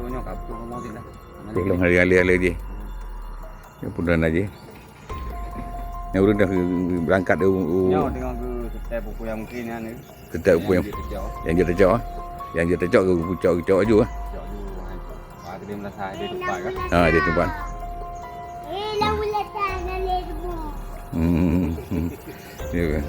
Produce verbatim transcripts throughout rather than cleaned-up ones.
Nyoe ka pukul lima belas dah. Tolong hari alih-alih je. Ya pun dah je. Yang urang dah berangkat u, u Nyoe tengah ke setel pukul yang mungkin kan. Tetap pun yang, yang jeuet teucok, ah. Yang jeuet teucok ke kucok-kucok aju, ah. Cok aju, hai. Wah, gede melasah, dia tempat kan. Ha, dia tempat. Hmm. Ya kan.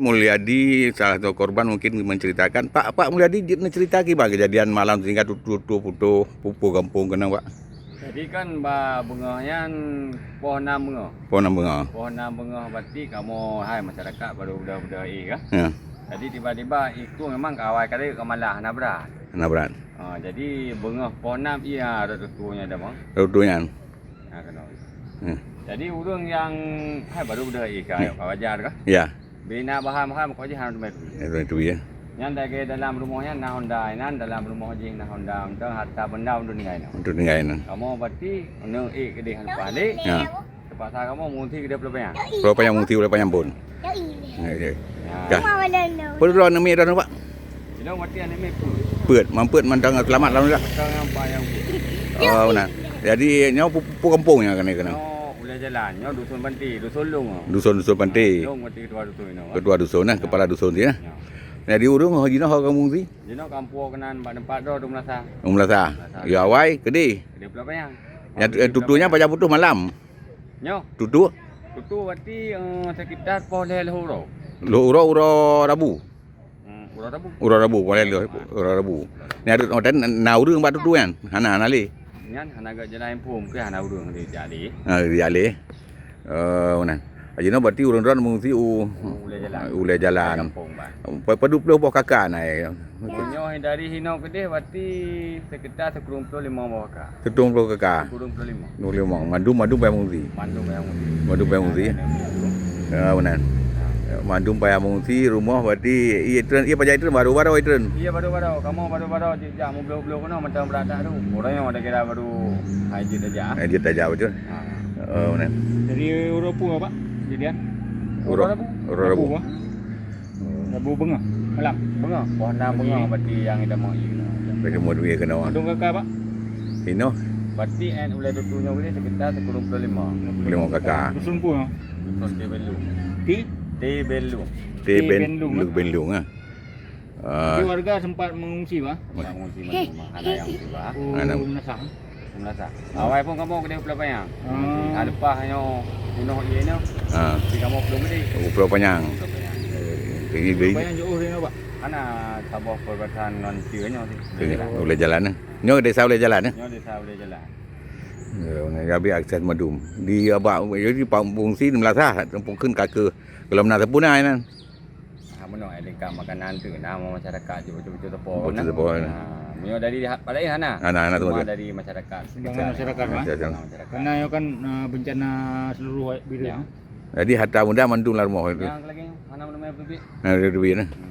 Mulyadi, salah satu korban, mungkin menceritakan. Pak, Pak Mulyadi, jeuet neucerita kiban kejadian malam sehingga tutu-tutu putoh, pupu gampông keunoe, Pak? Jadi kan ba beungoh nyan poh nam beungoh. Poh nam beungoh. Poh nam beungoh berarti kamoe hai masyarakat baru beudôh-beudôh éh kah. Ya. Jadi tiba-tiba éh ku memang ka awai kali ka malah hana brat. Hana brat. Ha, jadi beungoh poh nam iya rot tutu nyan dah, bang. Rot tutu nyan. Ha, keunoe. Hmm. Jadi ureueng nyang hai baru beudôh éh ka, ya, ka wajar kah? Ya. Bina bahan-bahan pokok jih hana teumé teubi. Ya, teumé teubi, ya. Nyan lagèe dalam rumoh nyan na honda inan, dalam rumoh jih na honda, mantong harta benda untuk ninggai inan. Untuk ninggai inan. Kamoe berarti neu ék keudeh leupah lé. Ya. Terpaksa kamoe mengungsi keudeh Pulo Panyang. Pulo Panyang mengungsi Pulo Panyang pun. Ya, ya. Ya. Peue droe aneuk miet droe, Pak? Inoe mati aneuk miet peuet. Peuet, man peuet mantong seulamat alhamdulillah. Mantong nyang paih nyang peuet. Oh, beuna. Jadi nyoe pu-, pu-, gampông nyang keuneuk keunoe. Nyoe ulèe jalan, nyoe dusun Panti, dusun Lung. Dusun, dusun Panti. Lung berarti ketua dusun inoe. Ketua dusun, nah, kepala dusun sih, nah. Ya. Jadi ureueng ho jinoe ho gampông sih? Jinoe gampông keunan bak teumpat droe di Meulasa. Meulasa. Meulasa. Ya awai keudeh. Keudeh Pulo Panyang. Nyang, eh, tutu nyan pajan putôh malam. Nyoe. Tutu? Tutu berarti, eh, sekitar poh lhèe lheuh uroe. Lheuh uroe, uroe Rabu. Hmm, uroe Rabu. Uroe Rabu, poh lhèe lheuh, uroe Rabu. Nyan na ureueng bak tutu nyan? Hana, hana lé. Nyan hana gèt jalan info, mungkin hana ureueng di jak lé. Ha, di jak lé. Eh, meunan. Jinoe berarti ureueng droen mengungsi u ulèe jalan. Ulèe jalan. Gampông, Bang. Pa-, padum ploh boh K K na, eh. Nyoe dari hinoe keudeh berarti sekitar sikureueng ploh limong boh K K. Sikureueng ploh K K. Sikureueng ploh limong. Dua puluh lima. Mandum, mandum payah mengungsi. Mandum payah mengungsi. Mandum payah mengungsi. Ya, meunan. Ya, mandum payah mengungsi, rumoh berarti, iya, treun, iya pajan treun, baru-baru treun. Iya, baru-baru. Kamoe baru-baru jijak meubloe-bloe keunoe mantong brat that tu. Uroe nyoe dah kira baru hai jeuet tajak. Hai jeuet tajak beutôi. Ha. Oh, meunan. Jadi uroe peue, Pak? Kejadian? Uroe, uroe Rabu. Uroe Rabu. Rabu, ah. Rabu beungoh, malam. Beungoh, poh nam beungoh berarti nyang ida meu'ie keunoe. Berarti meu'ie keunoe. Mandum K K, Pak? Inoe. Berarti, eh, ulèe tutu nyoe ulèe sekitar sikureueng ploh limong. Lima K K. Dusun peue? Dusun Tebelung. Ti? Tebelung. Tebelung, Tebelung, ah. Tebelung, ah. Ah. Jadi warga sempat mengungsi, Pak? Sempat mengungsi, hana nyang meusiba. Oh, hana. Meunasah. Meunasah. Awai pun kamoe keudeh Pulo Panyang. Hmm. Ah, leupah nyoe bunoh ié nyoe. Ah. Di kamoe Pulo Gede. Oh, Pulo Panyang. Pulo Panyang. Eh, jadi, jadi Pulo Panyang jauh dari, Pak? Hana saboh perbatasan ngon Cue nyoe sih. Sini, ulèe jalan, eh. Nyoe desa ulèe jalan, eh? Nyoe desa ulèe jalan. Ya, habis akses mandum. Di abak, jadi Pak Bungsi di Meulasa, tempukeun ka keu golom na seupuna inan. Ah, meunoe, eh, lengkap makanan tu, na masyarakat je beutôi-beutôi teupeu. Beutôi teupeu, nah. Ah, meunyoe dari ha-, palai hana. Hana, hana. Semua semua dari masyarakat. Sumbangan masyarakat, Pak. Masyarakat. Sumbangan masyarakat. Karena nyoe kan, ah, bencana seluruh biru. Ya. Jadi harta benda mandum lam rumoh tu. Yang lagi, hana meunyoe bibit. Nah, dari bibit, nah. Hmm.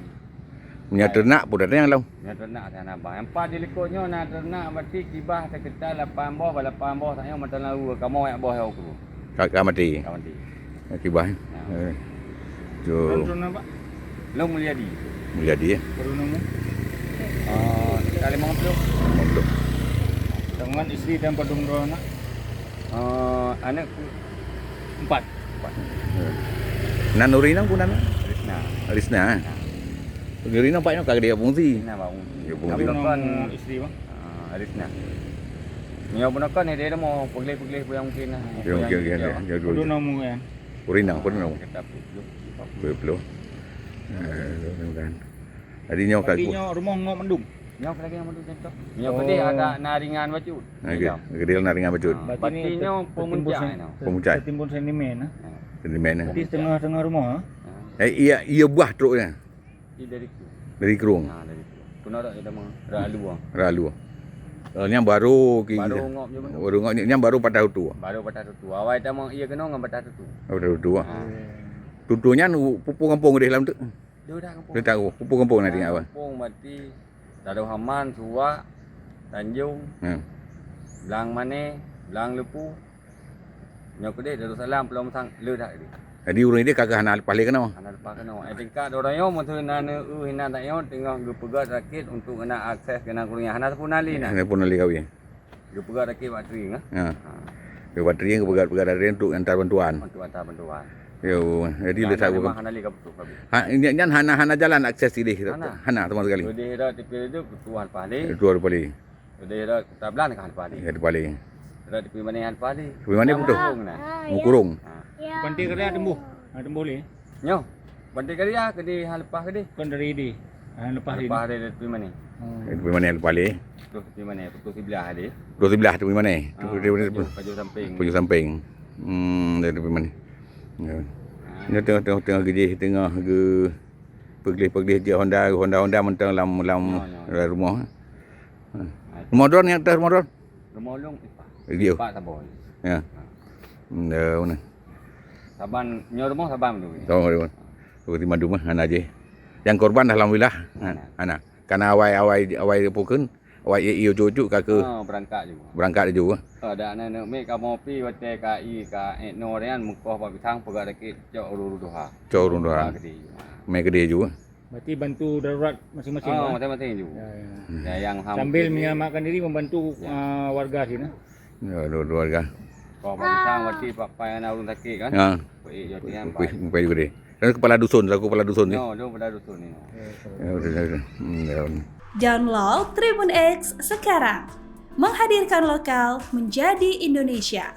Meunyoe teunak pun ada nyang lom. Meunyoe teunak hana bah. Nyang pat di likot nyoe na teunak berarti kibah sekitar lapan boh, bah lapan boh, tak nyoe mantong lam kamoe yak boh nyang uku. Ka, ka mati. Ka mati. Kibah, eh. Ya. Eh. Tu. Lôn, lôn apa? Lôn Mulyadi. Mulyadi, eh? Baru nemu. Eh, sekitar lima puluh. Lima puluh. Dengan isteri dan padum droe anak? Eh, anak empat. Empat. Eh. Nan ureueng inong pun anak? Risna. Risna, eh? Ya. Ureueng inong pat nyoe ka dia fungsi. Risna bak fungsi. Dia fungsi. Tapi kon isteri, bang? Ah, Risna. Nyoe pun kon dia mau pegleh-pegleh puyang mungkin lah. Ya, mungkin, mungkin, ya. Ya, ya. Padum nemu, ya? Ureueng inong, padum nemu? Sekitar puluh. Puluh, puluh. Eh, mudah-mudahan. Jadi nyoe ka. Tapi nyoe rumoh ngok mandum. Nyoe lagi yang mandum contoh. Nyoe pedih agak na ringan bacut. Nah, gitu. Gitu, na ringan bacut. Ah, berarti ini nyoe pemuncak, tetimbun sen-, tetimbun sentimen, eh? Sentimen, eh? Berarti setengah-setengah rumoh, eh? Eh, iya, iya buah truknya. Iya dari Krueng. Dari Krueng. Nah, dari Krueng. Kena rak ada mah, rak Alu, ah. Rak Alu. Eh, nyang baru ki-, baru ngop je, baru ngop, nyang baru patah tutu. Baru patah tutu. Awai tamong iya kena ngon patah tutu. Patah tutu, ah. Ah. Tutu nyan u-, pupu gampông deh lam tu. Dia dah kampung. Dia tahu, pupu gampông nanti awak. Kampung berarti Darussalam, Suwak, Tanjong, hmm, Blang Manè, Blang Leupue. Nyoe keudeh Darussalam, Pulo Musang, le that keudeh. Jadi ureuëng idéh ka hana leupah lé keunoe. Hana leupah keunoe. Eh, tingkat droe nyoe meuteuna neu-eu hina tanyoe teungoh geupeugöt rakét untuk geunak akses keunan ureuëng nyan. Hana sapeue na lé na. Hana sapeue na lé ka wiyah. Geupeugöt rakét bak Tri, ha? Ya. Ha. Geupeugöt Tri, geupeugöt, peugöt Tri untuk hantar bantuan. Untuk hantar bantuan. Yo, jadi letak memang hana lé ka butuh kami. Ha, nyan, nyan hana, hana jalan akses idéh. Hana. Hana sama sekali. Idéh dah tepi tu tuan pah lé. Tuan pah lé. Jadi, dah tablan kan pali. Ya, pali. Dah tepi mana yang pali? Tepi mana betul? Mukurung nah. Mukurung. Ha. Pantai Karya tembus. Ha, tembus lé. Nyo. Pantai Karya ke di hal lepas ke di? Bukan dari di. Ha, lepas di. Lepas dari tepi mana? Hmm. Tepi mana yang pali? Terus tepi mana? Betul sebelah di. Betul sebelah tepi mana? Ha, Tepi mana? Paju, paju samping. Paju samping. Hmm, dari tepi mana? Ya. Ha. Dia tengah, tengah, tengah gejih, tengah ge pegleh-pegleh je Honda, Honda-Honda mentang lam, lam, ya, ya, lam rumah. Rumah droen nyang atas rumah droen? Rumah ulôn ipah. Lagi, oh. Ipah saboh. Ya. Ha. Hmm, dah, mana? Saban, nyoe rumah saban tu. Saban rumah. Berarti mandum, eh, hana je. Yang korban dah alhamdulillah. Hana. Hana. Karena awai, awai, awai apa kan? Awai, eh, eh, ujuk-ujuk ka ke. Ha, berangkat juga. Berangkat juga. Ha, dak na neuk mik ka mopi watèe ka i ka, eh, no rian mukoh bak pisang peugah sakit cok uru duha. Cok uru duha. Gede juga. Mé gede juga. Berarti bantu darurat masing-masing, oh, kan? Masing-masing juga. Ya, ya. Hmm. Ya, yang ham sambil menyelamatkan diri, membantu, ya, ah, warga sini. Ya, dua, dua warga. Kau bak pisang, berarti pak pai anak urang sakit, kan? Ya. Baik, jadi yang baik. Baik juga deh. Dan kepala dusun, selaku kepala dusun ni. No, dia kepala dusun ni. Ya, betul, betul. Hmm, ya. Download Tribun X sekarang. Menghadirkan lokal menjadi Indonesia.